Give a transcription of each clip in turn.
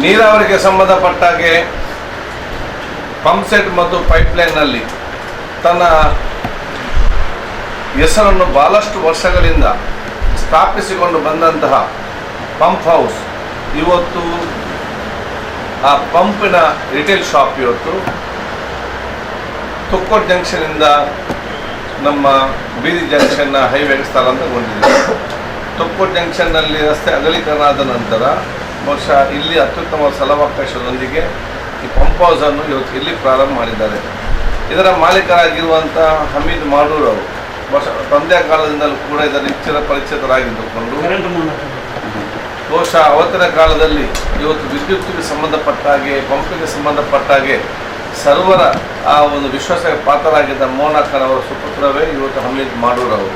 ನೀರಾವರಿಗೆ ಸಂಬಂಧಪಟ್ಟಾಗೆ pump set ಮತ್ತು ಪೈಪ್ಲೈನ್ನಲ್ಲಿ ತನ್ನ ಹೆಸರನ್ನು ಭಾಳಷ್ಟು ವರ್ಷಗಳಿಂದ ಸ್ಥಾಪಿಸಿಕೊಂಡು ಬಂದಂತಹ ಪಂಪ್ ಹೌಸ್ ಇವತ್ತು, ಆ ಪಂಪಿನ ರಿಟೇಲ್ ಶಾಪ್ ಇವತ್ತು ತುಕ್ಕೋಟ್ ಜಂಕ್ಷನಿಂದ ನಮ್ಮ ಬೀದಿ ಜಂಕ್ಷನ್ನ ಹೈವೇಗೆ ಸ್ಥಳಾಂತರಗೊಂಡಿದೆ. ತೊಕ್ಕೋಟ್ ಜಂಕ್ಷನ್ನಲ್ಲಿ ರಸ್ತೆ ಅಗಲೀಕರಣ ಆದ ನಂತರ ಬಹುಶಃ ಇಲ್ಲಿ ಅತ್ಯುತ್ತಮ ಸ್ಥಳಾವಕಾಶದೊಂದಿಗೆ ಈ ಪಂಪ್ ಹೌಸನ್ನು ಇವತ್ತು ಇಲ್ಲಿ ಪ್ರಾರಂಭ ಮಾಡಿದ್ದಾರೆ. ಇದರ ಮಾಲೀಕರಾಗಿರುವಂಥ ಹಮೀದ್ ಮಾಡೂರ್ ಅವರು ಬಹುಶಃ ತಂದೆಯ ಕಾಲದಿಂದಲೂ ಕೂಡ ಇದರ ಚಿರ ಪರಿಚಿತರಾಗಿದ್ದುಕೊಂಡು, ಬಹುಶಃ ಅವತ್ತಿನ ಕಾಲದಲ್ಲಿ ಇವತ್ತು ವಿದ್ಯುತ್ತಿಗೆ ಸಂಬಂಧಪಟ್ಟ ಹಾಗೆ, ಪಂಪಿಗೆ ಸಂಬಂಧಪಟ್ಟ ಹಾಗೆ ಸರ್ವರ ಆ ಒಂದು ವಿಶ್ವಾಸಕ್ಕೆ ಪಾತ್ರರಾಗಿದ್ದ ಮೋನಕ್ಕನವರ ಸುಪುತ್ರವೇ ಇವತ್ತು ಹಮೀದ್ ಮಾಡೂರ್ ಅವರು.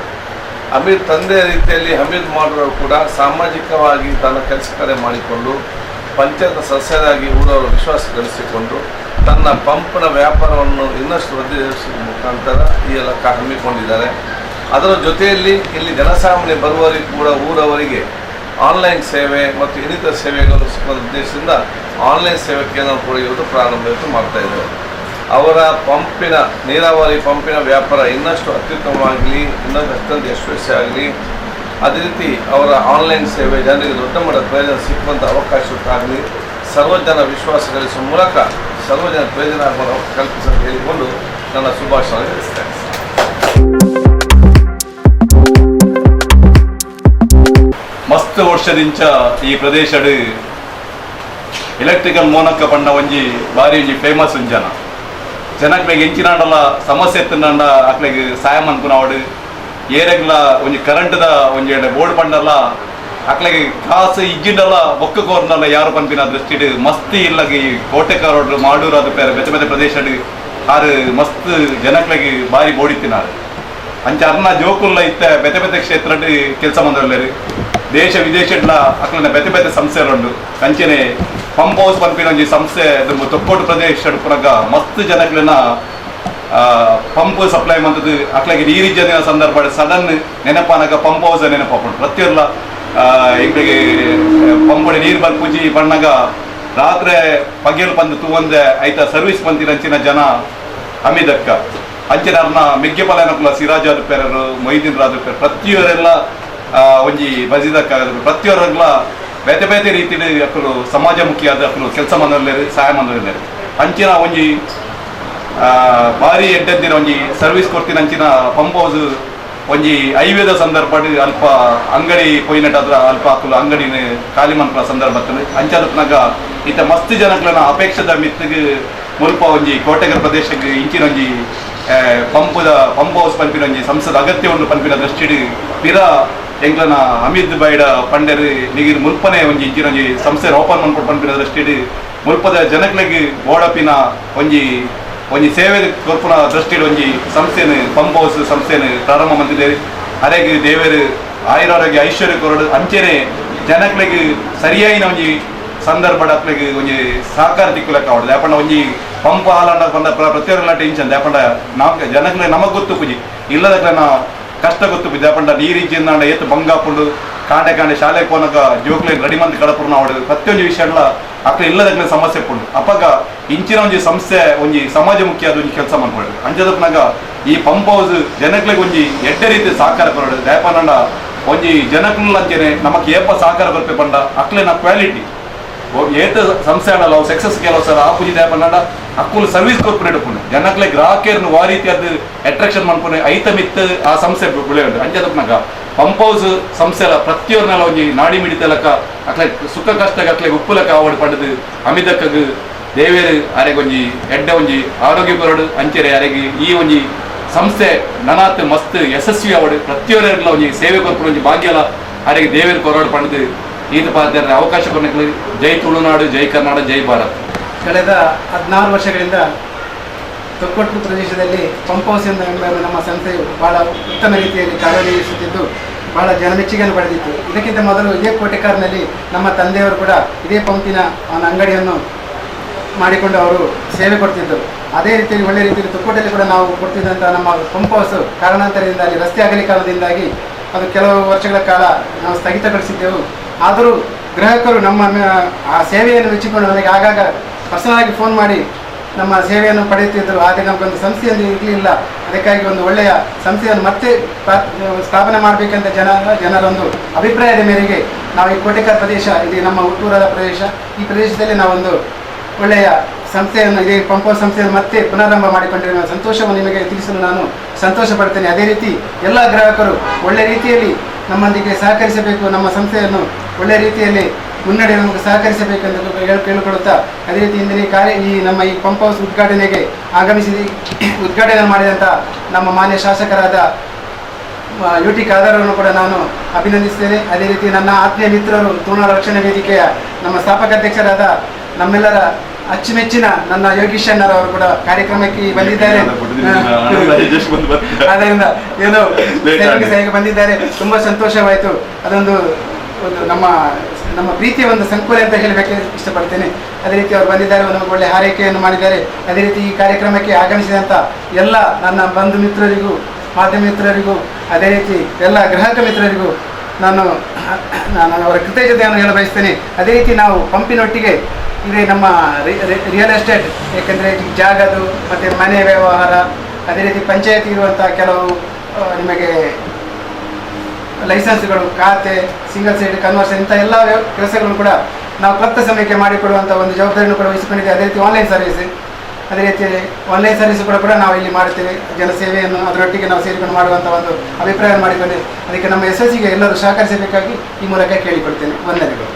ಹಮೀದ್ ತಂದೆಯ ರೀತಿಯಲ್ಲಿ ಹಮೀದ್ ಮಾಡೂರ್ ಅವರು ಕೂಡ ಸಾಮಾಜಿಕವಾಗಿ ತನ್ನ ಕೆಲಸ ಕಾರ್ಯ ಮಾಡಿಕೊಂಡು, ಪಂಚಾಯತ್ ಸದಸ್ಯರಾಗಿ ಊರವರ ವಿಶ್ವಾಸ ಗಳಿಸಿಕೊಂಡು, ತನ್ನ ಪಂಪ್ನ ವ್ಯಾಪಾರವನ್ನು ಇನ್ನಷ್ಟು ವೃದ್ಧಿಸುವ ಮುಖಾಂತರ ಈ ಎಲ್ಲ ಹಮ್ಮಿಕೊಂಡಿದ್ದಾರೆ. ಅದರ ಜೊತೆಯಲ್ಲಿ ಇಲ್ಲಿ ಜನಸಾಮಾನ್ಯ ಬರುವವರಿಗೆ ಕೂಡ, ಊರವರಿಗೆ ಆನ್ಲೈನ್ ಸೇವೆ ಮತ್ತು ಇನ್ನಿತರ ಸೇವೆಗಳು ಸಿಗುವ ಉದ್ದೇಶದಿಂದ ಆನ್ಲೈನ್ ಸೇವೆ ಕೇಂದ್ರ ಕೂಡ ಇವತ್ತು ಪ್ರಾರಂಭ ಇವತ್ತು ಮಾಡ್ತಾ ಇದ್ದಾರೆ. ಅವರ ಪಂಪಿನ, ನೀರಾವರಿ ಪಂಪಿನ ವ್ಯಾಪಾರ ಇನ್ನಷ್ಟು ಅತ್ಯುತ್ತಮವಾಗಲಿ, ಇನ್ನಷ್ಟು ಅತ್ಯಂತ ಯಶಸ್ವಿ ಆಗಲಿ. ಅದೇ ರೀತಿ ಅವರ ಆನ್ಲೈನ್ ಸೇವೆ ಜನರಿಗೆ ದೊಡ್ಡ ಮಟ್ಟದ ಪ್ರಯೋಜನ ಸಿಕ್ಕುವಂಥ ಅವಕಾಶಕ್ಕಾಗಲಿ, ಸರ್ವಜನ ವಿಶ್ವಾಸ ಗಳಿಸುವ ಮೂಲಕ ಸರ್ವಜನ ಪ್ರಯೋಜನ ಆಗುವ ಕಲ್ಪಿಸಲು ಹೇಳಿಕೊಂಡು ನನ್ನ ಶುಭಾಶಯ ತಿಳಿಸ್ತೇನೆ. ಮಸ್ತ್ ವರ್ಷದಿಂಚ ಈ ಪ್ರದೇಶಡ್ ಎಲೆಕ್ಟ್ರಿಕಲ್ ಮೋನಕ್ಕ ಪಂಡ ಒಂಜಿ ಬಾರಿ ಒಂಜಿ ಫೇಮಸ್ ಜನ. ಜನಕ್ಲೆಗ್ ಎಂಚಿನಾಂಡಲ ಸಮಸ್ಯೆ ಎತ್ತುಂಡ ಅಕ್ಲೆಗ್ ಸಾಯ ಮನ್ಪುನವಡು, ಏರೆಗ್ಲ ಒಂಜಿ ಕರೆಂಟ್ದ ಒಂಜಿ ಬೋರ್ಡ್ ಪಂಡಲ ಅಕ್ಲೆಗ್ ಕಾಸು ಇಜ್ಜಿಂಡಲ ಬೊಕ್ಕ ಕೋರ್ನಲ್ಲ ಯಾರು ಪನ್ಪಿನ ದೃಷ್ಟಿಡ್ ಮಸ್ತ್ ಇಲ್ಲಗ್ ಈ ಕೋಟೆಕಾರೋಡ್, ಮಾಡೂರು, ಅದು ಬೇರೆ ಬೇತೆ ಬೇತೆ ಪ್ರದೇಶಡ್ ಆರು ಮಸ್ತ್ ಜನಕ್ಲೆಗ್ ಬಾರಿ ಬೋಡಿತ್ತಿನಾರು. ಅಂಚ ಅರ್ನ ಜೋಕುಲ್ಲ ಇತ್ತ ಬೇತೆ ಬೇತೆ ಕ್ಷೇತ್ರಡ್ ಕೆಲಸ ಮಂದೊಲ್ಲೆರ್. ದೇಶ ವಿದೇಶಡ್ಲ ಅಕ್ಲನ ಬೇತೆ ಬೇತೆ ಸಂಸ್ಥೆಲುಂಡು. ಅಂಚನೆ ಪಂಪ್ ಹೌಸ್ ಪನ್ಪಿನ ಒಂಜಿ ಸಂಸ್ಥೆ ದುಂಬು ತೊಕ್ಕೋಟು ಪ್ರದೇಶ ಪುನಗ ಮಸ್ತ್ ಜನಕ್ಲೆನ ಪಂಪ್ ಸಪ್ಲೈ ಮಂತದ್ದು, ಅಕ್ಲೆಗ್ ನೀರಿಜ್ಜಂದಿನ ಸಂದರ್ಭ ಸಡನ್ ನೆನಪಾನಗ ಪಂಪ್ ಹೌಸ್ ನೆನಪಾಪುಂಡು. ಪ್ರತಿಯೊಲ್ಲ ಎಂಕ್ಲೆಗ್ ಪಂಪುಡೆ ನೀರು ಬರ್ಪುಜಿ ಪಣ್ಣಗ ರಾತ್ರೆ ಪಗೆಲ್ ಪಂದ್ ತೂವಂದೆ ಐತ ಸರ್ವಿಸ್ ಪಂತಿನಂಚಿನ ಜನ ಅಮಿದಕ್ಕ. ಅಂಚಿನ ಅರ್ನ ಮೆಗ್ಗೆಪಲನಕುಲ ಸಿರಾಜ್ ಆದುಪ್ಪೆರರು, ಮೊಯ್ದೀನ್ ರಾಜುಪ್ಪೆರ್, ಪ್ರತಿಯೊರೆಲ್ಲ ಒಂಜಿ ಬಜಿದಕ್ಕ, ಪ್ರತಿಯೊರಗ್ಲ ಬೇತೆ ಬೇತೆ ರೀತಿಡ್ ಅಕುಲು ಸಮಾಜಮುಖಿಯಾದ ಅಕುಲು ಕೆಲಸ ಮಂದೊಲ್ಲೆರ್, ಸಹಾಯ ಮಂದೊಲ್ಲೆರ್. ಅಂಚಿನ ಒಂಜಿ ಬಾರಿ ಎಡ್ಡೆದ್ದಿನ ಒಂಜಿ ಸರ್ವಿಸ್ ಕೊಡ್ತಿನ ಅಂಚಿನ ಪಂಪ್ ಹೌಸ್ ಒಂಜಿ ಐವೇದ ಸಂದರ್ಭಡ್ ಅಲ್ಪ ಅಂಗಡಿ ಪೋಯಿನಟ್ಟಾದ್ರ ಅಲ್ಪ ಅಕುಲು ಅಂಗಡಿನ ಖಾಲಿ ಮನ್ಪುನ ಸಂದರ್ಭ ಅಂಚಾದಪ್ಪನಾಗ ಇತ್ತ ಮಸ್ತ್ ಜನಕ್ಲೆನ ಅಪೇಕ್ಷದ ಮಿತ್ತಿಗೆ ಮುಲ್ಪ ಒಂಜಿ ಕೋಟೆಗರ ಪ್ರದೇಶಕ್ಕೆ ಇಂಚಿನ ಒಂಜಿ ಪಂಪುದ ಪಂಪ್ ಹೌಸ್ ಪನ್ಪಿನ ಒಂಜಿ ಸಂಸದ ಅಗತ್ಯ ಉಂಡು ಪನ್ಪಿನ ದೃಷ್ಟಿಡ್ ಪಿರ ಎಂಕ್ಲನ ಅಮಿತ್ ಬೈಡ ಪಂಡೆರ್, ನಿಗಿರ್ ಮುಲ್ಪನೆ ಒಂಜಿ ಇಂಚಿನ ಒಂಜಿ ಸಂಸ್ಥೆ ಓಪನ್ ಮನ್ಪೊಡು ಪನ್ಪಿನ ದೃಷ್ಟಿಡ್ ಮುಲ್ಪದ ಜನಕ್ಲೆಗ್ ಓಡಪಿನ ಒಂಜಿ ಒಂಜಿ ಸೇವೆ ಕೊರ್ಪುನ ದೃಷ್ಟಿಡ್ ಒಂಜಿ ಸಂಸ್ಥೆನ್, ಪಂಪ್ ಹೌಸ್ ಸಂಸ್ಥೆನ್ ಪ್ರಾರಂಭ ಮಂತಿದ್ದೇವೆ. ಅರೆಗ್ ದೇವರು ಆಯುರಾರೋಗ್ಯ ಐಶ್ವರ್ಯ ಕೊರಡು. ಅಂಚೆನೆ ಜನಕ್ಲೆಗ್ ಸರಿಯಾಯಿನ ಒಂಜಿ ಸಂದರ್ಭ ಅಕ್ಲೆಗ್ ಒಂಜಿ ಸಹಕಾರ ತಿಕ್ಕುಲೆಕ್ಕ ಆವಡ್. ಯಾಪಂಡ ಒಂಜಿ ಪಂಪ್ ಹಾಲಂಡ ಬಂದ ಪ್ರತಿಯೊಂದಲ ಟೆನ್ಷನ್. ಯಾಪಂಡ ನಾಕ್ ಜನಕ್ಲೆ ನಮಗ್ ಗೊತ್ತು ಪುಜಿ, ಇಲ್ಲದಕ್ಲೆನ ಕಷ್ಟ ಗೊತ್ತು ಪುಜಿ. ಯಾಪಂಡ ನೀರು ಇಜ್ಜಿಂದಾಂಡ ಏತ್ ಬಂಗಾಪುಂಡು. ಕಾಂಡೆ ಕಾಂಡೆ ಶಾಲೆಗೆ ಪೋನಗ ಜೋಕ್ಲೆನ್ ರೆಡಿ ಮಂತ್ ಕಡಪುರ್ನ ಆವಡ್, ಪ್ರತಿಯೊಂಜಿ ವಿಷಯಲ ಅಕ್ಲೆ ಇಲ್ಲದಕ್ಲೆ ಸಮಸ್ಯೆ ಪುಂಡು. ಅಪಗ ಇಂಚಿನ ಒಂಜಿ ಸಂಸ್ಥೆ ಒಂಜಿ ಸಮಾಜಮುಖಿಯಾದ ಒಂಜಿ ಕೆಲಸ ಮನ್ಪೊಡು. ಅಂಚದಪ್ಪನಾಗ ಈ ಪಂಪ್ ಹೌಸ್ ಜನಕ್ಲೆಗ್ ಒಂಜಿ ಎಡ್ಡೆ ರೀತಿ ಸಹಕಾರ ಕೊರಡು. ದಯಪನಂಡ ಒಂಜಿ ಜನಕ್ಲು ಅಂಚೆನೆ ನಮಕ್ ಏಪ ಸಹಕಾರ ಬರ್ಪೆ ಪಂಡ ಅಕ್ಲೆನ ಕ್ವಾಲಿಟಿ. ಏತ ಸಂಸ್ಥೆ ಆಡಲ್ಲ ಅವು ಸಕ್ಸಸ್ ಕೆಲವು ಸಲ ಆಪುಜಿ. ದಯಪನ್ನಡ ಅಕ್ಕುಲು ಸರ್ವಿಸ್ ಕೊರ್ಪುನೇಟ್ ಉಪ್ಪುಂಡು. ಜನಕ್ಲೆ ಗ್ರಾಹಕರ್ನ ವಾ ರೀತಿ ಅದು ಅಟ್ರಾಕ್ಷನ್ ಮನ್ಪುನೆ, ಐತ ಮಿತ್ ಆ ಸಂಸ್ಥೆ ಬೆಳೆಯುಂಡು. ಅಂಚದಪ್ಪನಾಗ ಪಂಪ್ ಹೌಸ್ ಸಂಸ್ಥೆಲ ಪ್ರತಿಯೊರ್ನೆಲ ಒಂಜಿ ನಾಡಿ ಮಿಡಿತಲಕ ಅಕ್ಲೆ ಸುಖ ಕಷ್ಟಕ್ಕೆ ಅಕ್ಲೆ ಉಪ್ಪುಲಕ ಆವಡ್ ಪಂಡದು ಅಮಿದಕ್ಕಗ್ ದೇವೇರು ಅರೆಗ್ ಒಂಜಿ ಎಡ್ಡೆ ಒಂಜಿ ಆರೋಗ್ಯ ಕೊರಡು. ಅಂಚೆರೆ ಅರೆಗ್ ಈ ಒಂಜಿ ಸಂಸ್ಥೆ ನನಾತ್ ಮಸ್ತ್ ಯಶಸ್ವಿ ಆವಡ್. ಪ್ರತಿಯೊರ್ರೆಗ್ಲ ಒಂಜಿ ಸೇವೆ ಕೊರ್ಪುನ ಒಂಜಿ ಭಾಗ್ಯಲ ಅರೆಗ್ ದೇವೇರು ಕೊರಡು ಪಂಡದು ಈತ ಪಾತ್ರ ಅವಕಾಶ ಕೊರ್ನಕ್ಲು. ಜೈ ತುಳುನಾಡು, ಜೈ ಕರ್ನಾಟಕ, ಜೈ ಭಾರತ್. ಕಳೆದ 16 ವರ್ಷಗಳಿಂದ ತೊಕ್ಕೊಟ್ಟು ಪ್ರದೇಶದಲ್ಲಿ ಪಂಪ್ ಹೌಸ್ ಎಂಬ ನಮ್ಮ ಸಂಸ್ಥೆಯು ಬಹಳ ಉತ್ತಮ ರೀತಿಯಲ್ಲಿ ಕಾರ್ಯನಿರ್ವಹಿಸುತ್ತಿದ್ದು, ಬಹಳ ಜನಮೆಚ್ಚುಗೆಯನ್ನು ಪಡೆದಿತ್ತು. ಇದಕ್ಕಿಂತ ಮೊದಲು ಇದೇ ಕೋಟೆಕಾರ್ನಲ್ಲಿ ನಮ್ಮ ತಂದೆಯವರು ಕೂಡ ಇದೇ ಪಂಪಿನ ಒಂದು ಅಂಗಡಿಯನ್ನು ಮಾಡಿಕೊಂಡು ಅವರು ಸೇವೆ ಕೊಡ್ತಿದ್ದರು. ಅದೇ ರೀತಿಯಲ್ಲಿ ಒಳ್ಳೆಯ ರೀತಿಯಲ್ಲಿ ತೊಕ್ಕೊಟ್ಟಲ್ಲಿ ಕೂಡ ನಾವು ಕೊಡ್ತಿದ್ದಂಥ ನಮ್ಮ ಪಂಪ್ ಹೌಸ್ ಕಾರಣಾಂತರದಿಂದ ಅಲ್ಲಿ ರಸ್ತೆ ಅಗಲೀಕರಣದಿಂದಾಗಿ ಅದು ಕೆಲವು ವರ್ಷಗಳ ಕಾಲ ನಾವು ಸ್ಥಗಿತಗೊಳಿಸಿದ್ದೆವು. ಆದರೂ ಗ್ರಾಹಕರು ನಮ್ಮ ಆ ಸೇವೆಯನ್ನು ಮೆಚ್ಚಿಕೊಂಡು ನನಗೆ ಆಗಾಗ ಪರ್ಸನಲ್ ಆಗಿ ಫೋನ್ ಮಾಡಿ ನಮ್ಮ ಸೇವೆಯನ್ನು ಪಡೆಯುತ್ತಿದ್ದರು. ಆದರೆ ನಮಗೊಂದು ಸಂಸ್ಥೆಯನ್ನು ಇರಲಿಲ್ಲ. ಅದಕ್ಕಾಗಿ ಒಂದು ಒಳ್ಳೆಯ ಸಂಸ್ಥೆಯನ್ನು ಮತ್ತೆ ಸ್ಥಾಪನೆ ಮಾಡಬೇಕಂತ ಜನರೊಂದು ಅಭಿಪ್ರಾಯದ ಮೇರೆಗೆ ನಾವು ಈ ಕೋಟೆಕಾರ್ ಪ್ರದೇಶ, ಇದು ನಮ್ಮ ಹುಟ್ಟೂರಾದ ಪ್ರದೇಶ, ಈ ಪ್ರದೇಶದಲ್ಲಿ ನಾವೊಂದು ಒಳ್ಳೆಯ ಸಂಸ್ಥೆಯನ್ನು, ಇದೇ ಪಂಪ್ ಹೌಸ್ ಸಂಸ್ಥೆಯನ್ನು ಮತ್ತೆ ಪುನರಾರಂಭ ಮಾಡಿಕೊಂಡಿರುವ ಸಂತೋಷವನ್ನು ನಿಮಗೆ ತಿಳಿಸಲು ನಾನು ಸಂತೋಷ ಪಡ್ತೇನೆ. ಅದೇ ರೀತಿ ಎಲ್ಲ ಗ್ರಾಹಕರು ಒಳ್ಳೆಯ ರೀತಿಯಲ್ಲಿ ನಮ್ಮೊಂದಿಗೆ ಸಹಕರಿಸಬೇಕು, ನಮ್ಮ ಸಂಸ್ಥೆಯನ್ನು ಒಳ್ಳೆಯ ರೀತಿಯಲ್ಲಿ ಮುನ್ನಡೆಯಲು ನಮಗೆ ಸಹಕರಿಸಬೇಕೆಂದು ಕೇಳಿಕೊಳ್ಳುತ್ತಾ, ಅದೇ ರೀತಿ ಇಂದಿನ ಈ ಕಾರ್ಯ ಈ ನಮ್ಮ ಈ ಪಂಪ್ ಹೌಸ್ ಉದ್ಘಾಟನೆಗೆ ಆಗಮಿಸಿ ಉದ್ಘಾಟನೆ ಮಾಡಿದಂಥ ನಮ್ಮ ಮಾನ್ಯ ಶಾಸಕರಾದ ಯು ಟಿ ಖಾದರನ್ನು ಕೂಡ ನಾನು ಅಭಿನಂದಿಸ್ತೇನೆ. ಅದೇ ರೀತಿ ನನ್ನ ಆತ್ಮೀಯ ಮಿತ್ರರು, ತುಳುನಾಡು ರಕ್ಷಣಾ ವೇದಿಕೆಯ ನಮ್ಮ ಸ್ಥಾಪಕ ಅಧ್ಯಕ್ಷರಾದ, ನಮ್ಮೆಲ್ಲರ ಅಚ್ಚುಮೆಚ್ಚಿನ ನನ್ನ ಯೋಗೀಶ್ ಅಣ್ಣರವರು ಕೂಡ ಕಾರ್ಯಕ್ರಮಕ್ಕೆ ಬಂದಿದ್ದಾರೆ. ಆದ್ದರಿಂದ ಏನೋ Late ಆಗಿ. ಸಹಯೋಗ ಬಂದಿದ್ದಾರೆ, ತುಂಬಾ ಸಂತೋಷವಾಯಿತು. ಅದೊಂದು ಒಂದು ನಮ್ಮ ನಮ್ಮ ಪ್ರೀತಿಯ ಒಂದು ಸಂಕುಲ ಅಂತ ಹೇಳಬೇಕೆ ಇಷ್ಟಪಡ್ತೇನೆ. ಅದೇ ರೀತಿ ಅವರು ಬಂದಿದ್ದಾರೆ, ನಮಗೆ ಒಳ್ಳೆ ಹಾರೈಕೆಯನ್ನು ಮಾಡಿದ್ದಾರೆ. ಅದೇ ರೀತಿ ಈ ಕಾರ್ಯಕ್ರಮಕ್ಕೆ ಆಗಮಿಸಿದಂಥ ಎಲ್ಲ ನನ್ನ ಬಂಧು ಮಿತ್ರರಿಗೂ, ಮಾಧ್ಯಮ ಮಿತ್ರರಿಗೂ, ಅದೇ ರೀತಿ ಎಲ್ಲ ಗ್ರಾಹಕ ಮಿತ್ರರಿಗೂ ನಾನು ನಾನು ಅವರ ಕೃತಜ್ಞತೆಯನ್ನು ಹೇಳ ಬಯಸ್ತೇನೆ. ಅದೇ ರೀತಿ ನಾವು ಪಂಪಿನೊಟ್ಟಿಗೆ ಇದೇ ನಮ್ಮ ರಿಯಲ್ ಎಸ್ಟೇಟ್, ಏಕೆಂದರೆ ಜಾಗದು ಮತ್ತು ಮನೆ ವ್ಯವಹಾರ, ಅದೇ ರೀತಿ ಪಂಚಾಯತಿ ಇರುವಂಥ ಕೆಲವು ನಿಮಗೆ ಲೈಸೆನ್ಸ್ಗಳು, ಖಾತೆ, single side conversion, ಇಂಥ ಎಲ್ಲ ಕೆಲಸಗಳನ್ನು ಕೂಡ ನಾವು ಕ್ಲಪ್ತ ಸಮಯಕ್ಕೆ ಮಾಡಿಕೊಡುವಂಥ ಒಂದು ಜವಾಬ್ದಾರಿಯನ್ನು ಕೂಡ ವಹಿಸಿಕೊಂಡಿದ್ದೇವೆ. ಅದೇ ರೀತಿ ಆನ್ಲೈನ್ ಸರ್ವಿಸ್, ಅದೇ ರೀತಿ ಆನ್ಲೈನ್ ಸರ್ವಿಸ್ ಕೂಡ ಕೂಡ ನಾವು ಇಲ್ಲಿ ಮಾಡುತ್ತೇವೆ. ಜನಸೇವೆಯನ್ನು ಅದರೊಟ್ಟಿಗೆ ನಾವು ಸೇರಿಕೊಂಡು ಮಾಡುವಂಥ ಒಂದು ಅಭಿಪ್ರಾಯ ಮಾಡಿಕೊಂಡು ಅದಕ್ಕೆ ನಮ್ಮ ಯಶಸ್ಸಿಗೆ ಎಲ್ಲರೂ ಸಹಕರಿಸಬೇಕಾಗಿ ಈ ಮೂಲಕ ಕೇಳಿಕೊಳ್ತೇನೆ. ವಂದನೆಗಳು.